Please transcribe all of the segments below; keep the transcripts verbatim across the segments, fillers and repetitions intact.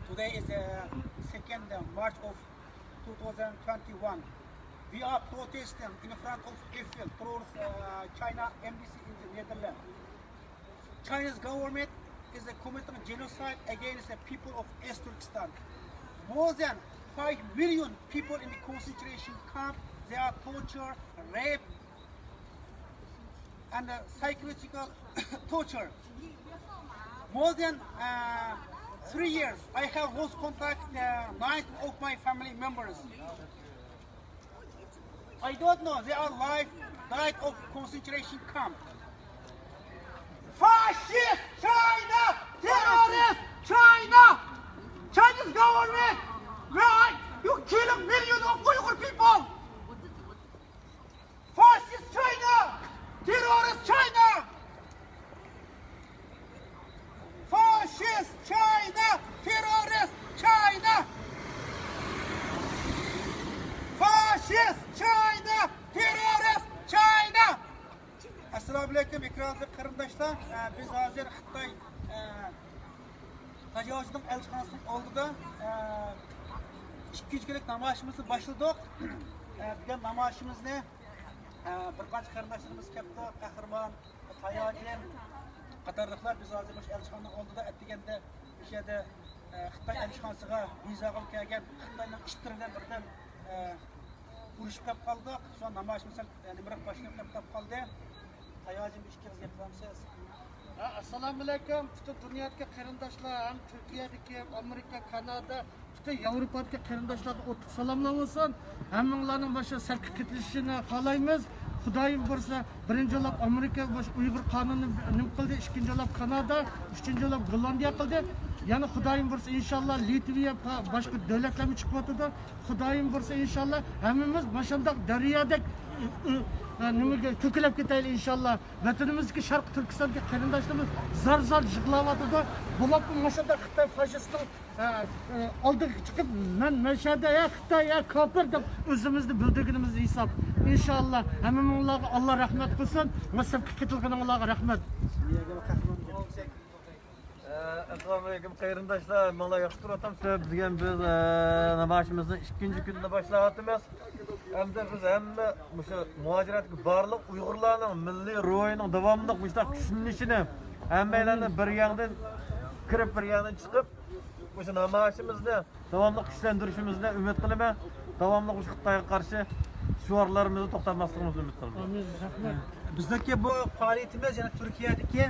Today is the second March of two thousand twenty-one. We are protesting in front of Eiffel Tower's uh, China embassy in the Netherlands. China's government is committing genocide against the people of East Turkestan. More than five million people in the concentration camp, they are tortured, raped, and uh, psychological torture. More than uh, three years, I have lost contact uh, nine of my family members. I don't know they are alive, died of concentration camp. Fascist China, terrorist China, Chinese government, right? You kill a million of Uyghur people. Fascist China, terrorist China. Fascist China, terrorist China. Fascist China, terrorist China. ئەسسالامۇئەلەيكۇم، ئەزىز قېرىنداشلار. ئە، بىز ھازىر خىتاي، ئە، تاجاۋۇزچىنىڭ ئەلچىخانىسىنىڭ ئالدىدا، ئە، ئىككىنچى كۈنلۈك نامايىشىمىزنى باشلىدۇق. ئە، بۈگۈن نامايىشىمىزنى، ئە، بىر قانچە قېرىنداشلىرىمىز كەپتۇ، قەھرىمان تاياجىن قاتارلىقلار. بىز ھازىر مۇشۇ ئەلچىخانىنىڭ ئالدىدا ئەتىگەندە مۇشۇ يەردە، ئە، خىتاي ئەلچىخانىسىغا ۋىزاغا كەلگەن خىتاينىڭ ئىتلىرى بىلەن بىردەم، ئە، ئۇرۇشۇپ كەپ قالدۇق. شۇ نامايىشمۇ سەل، ئە، نېمىراق باشلىنىپ كەپ قالدى. تاياجىن، بىر ئىككى ئېغىز گەپ قىلامسىز؟ ھە، ئەسسالامۇئەلەيكۇم. پۈتۈن دۇنيادىكى قېرىنداشلار ھەم تۈركىيەدىكى، ئامېرىكا، كانادا، پۈتۈن ياۋروپادىكى قېرىنداشلارغا ئوتلۇق سالاملار بولسۇن. ھەممىڭلارنىڭ باشقا سەپكە قېتىلىشىنى خالايمىز. خۇدايىم بۇيرۇسا، بىرىنچى بولاپ ئامېرىكا باشقا ئۇيغۇر قانۇنىنى نېمە قىلدى، ئىككىنچى بولاپ كانادا، ئۈچىنچى بولاپ گوللاندىيە قىلدى. يەنە خۇدايىم بۇيرۇسا، ئىنشاللا، لىتۋىيە، پا-، باشقا دۆلەتلەرمۇ چىقىۋاتىدۇ. خۇدايىم بۇيرۇسا، ئىنشاللا، ھەممىمىز ماشۇنداق دەريادەك، ئۇ، ئۇ، نېمىگە كۆكلەپ كېتەيلى، ئىنشاللا. ۋەتىنىمىزدىكى شەرقىي تۈركىستاندىكى قېرىنداشلىرىمىز زار-زار يىغلاۋاتىدۇ. بولۇپمۇ ماشۇنداق خىتاي فاشىستىنىڭ، ئە، ئە، ئالدىغا چىقىپ، مەن مەشەدە، يا خىتاي، يا كاپىر دەپ ئۆزىمىزنى بىلدۈرگىنىمىز ھېساب. ئىنشاللا، ھەممىڭلارغا ئاللا رەھمەت قىلسۇن ۋە سەپكە قېتىلغىنىڭلارغا رەھمەت. ئەسسالامۇئەلەيكۇم، قېرىنداشلار، ھەممىڭلار ياخشى تۇرۇۋاتامسىلەر؟ بۈگۈن بىز، ئە، نامايىشىمىزنىڭ ئىككىنچى كۈنىنى باشلاۋاتىمىز. ئەمدى بىز ھەممە مۇشۇ مۇھاجىرەتتىكى بارلىق ئۇيغۇرلارنىڭ مىللىي روھىنىڭ داۋاملىق مۇشۇنداق كۈچلىنىشىنى، ھەممەيلەننى بىر ياڭدىن كىرىپ، بىر ياڭدىن چىقىپ، مۇشۇ نامايىشىمىزنى داۋاملىق كۈچلەندۈرۈشىمىزنى ئۈمىد قىلىمەن. داۋاملىق مۇشۇ خىتايغا قارشى شوئارلىرىمىزنى توختاتماسلىقىمىزنى ئۈمىد قىلىمەن. ئامىن. رەھمەت. بىزدىكى بۇ پائالىيىتىمىز يەنە تۈركىيەدىكى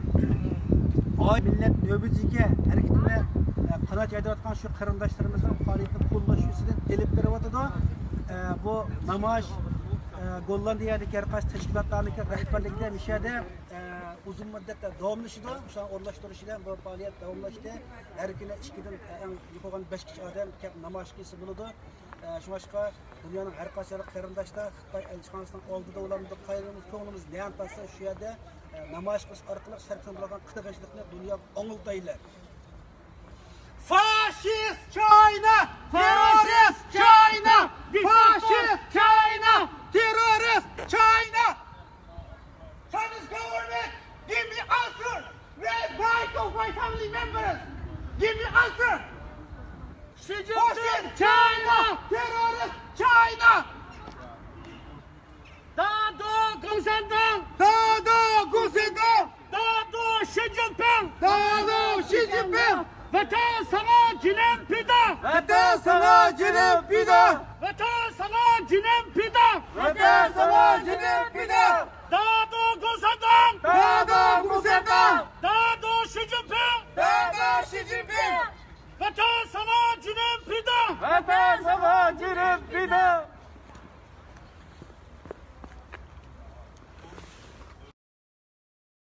ئاي مىللەت نۆۋىتىگە ھەرىكىتىنى، ئە، قانات يايدۇرۇۋاتقان شۇ قېرىنداشلىرىمىزنىڭ پائالىيىتىنى قوللاش يۈزىسىدىن ئېلىپ بېرىۋاتىدۇ. ئە، بۇ نامايىش، ئە، گوللاندىيەدىكى ھەر قايسى تەشكىلاتلارنىڭكى رەھبەرلىكىدە مۇشۇ يەردە، ئە، ئۇزۇن مۇددەتتە داۋاملىشىدۇ. شۇنىڭ ئورۇنلاشتۇرۇشى بىلەن بۇ پائالىيەت داۋاملاشتى. ھەر كۈنى ئىككىدىن، ئە، ئەڭ يۇقىرى بولغان بەش كىشى ئادەم كەپ نامايىش قىلسا بولىدۇ. ئە، شۇڭلاشقا دۇنيانىڭ ھەر قايسى قېرىنداشلار خىتاي ئەلچىخانىسىنىڭ ئالدىدا بولامدۇ، قايرىمىز كۆڭلىمىز نەنى تارتسا شۇ يەردە، ئە، نامايىش قىلىش ئارقىلىق شەرقىمىز بولغان قىرغىنچىلىقنى دۇنياغا ئاڭلىتايلى. Fascist China! Terrorist China! Fascist China! Terrorist China! Chinese government, give me answer! Where is right of my family members? Give me answer! Xi Jinping! Fascist China! Terrorist China! دادو گومىنداڭ! دادو گومىنداڭ! دادو شى جىنپىڭ! دادو شى جىنپىڭ! ۋەتەن ساڭا جېنىم پىدا! ۋەتەن ساڭا جېنىم پىدا! ۋەتەن ساڭا جېنىم پىدا! ۋەتەن ساڭا جېنىم پىدا! دادو گومىنداڭ! دادو گومىنداڭ! دادو شى جىنپىڭ! دادو شى جىنپىڭ! ۋەتەن ساڭا جېنىم پىدا! ۋەتەن ساڭا جېنىم